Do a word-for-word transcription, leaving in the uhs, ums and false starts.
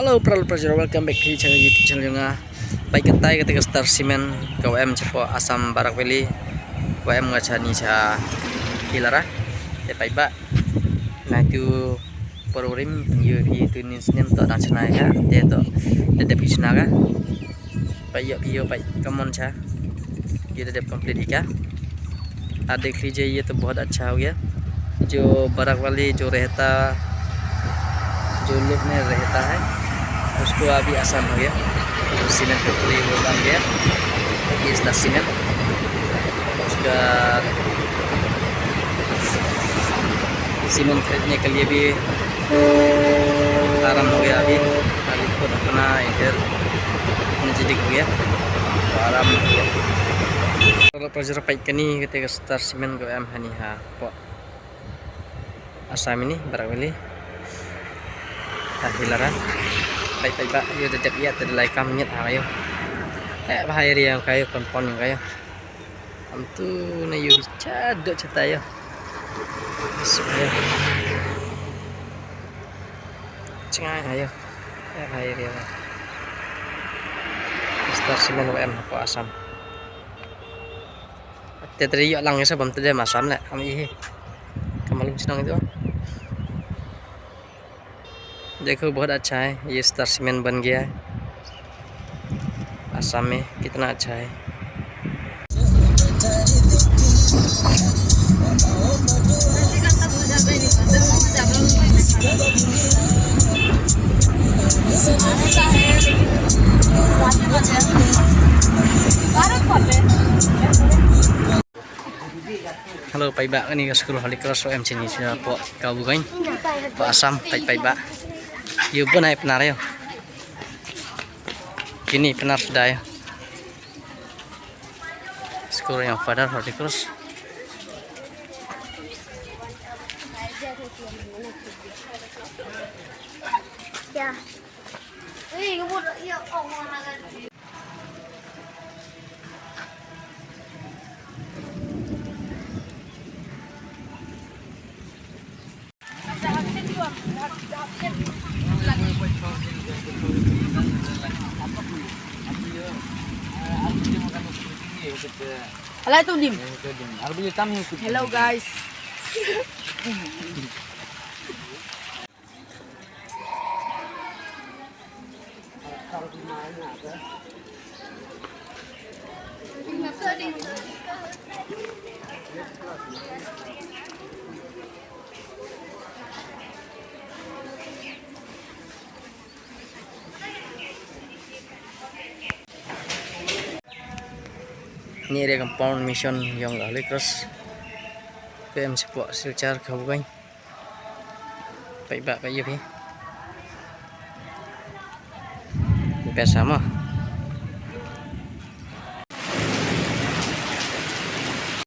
Hello, para lok para jro, welcome back to channel, YouTube channel jong nga. Peit katai kata ka Star Cement ka wa em chapoh Assam Barak Valley. Wa em nga chani cha Hilara. Te peit ba. Na tu Por urim yu yu tu nin snem to dang chna ya te to te dep chna ka. Peit yu yu peit kamon cha. Yu te dep complete ka. Aap dekh lijiye ye to bahut achha ho gaya. Jo Barak Valley jo rehta jo log mein rehta hai, usko abhi aasan ho gaya. Cement factory wo ban gaya. Ye Star Cement. Uska सीमेंट खरीदने के लिए भी आराम हो गया अभी। अभी खुद अपना इधर नज़दीक हो गया, तो आराम हो गया। Para lok para jro, peit kani kata ka Star Cement ka wa em hani hapoh Assam ini, Barak Valley. Ha Hilara. Peit peit ba yu te dep ya te lai kam nyet ha yu. Eh, ba hai ri yang kayu kon pon yang kayu. Am tu na yu hi cha dok cha tayo. Isu ayo. Chengai ayo. Eh, hai ri. Star Cement wa em hapoh Assam. Te te ri yo lang sa bam te dem Assam le. Am i hi. Kamalum chnong itu. देखो बहुत अच्छा है, ये स्टार सीमेंट बन गया है। आसाम में कितना अच्छा है। Hello, peit ba kani ka skul Holy Cross wa em chini chapoh Kabugain. Poh Assam, peit peit ba. Yu bun ai Pnar yu. Kini Pnar suda yu. Skul yang Father Holy Cross. Ya. Hello guys. Ni area compound mission yong Holy Cross. Pem sepuak Silchar Kabugain. Peit ba peit yu phi. Pesa mo.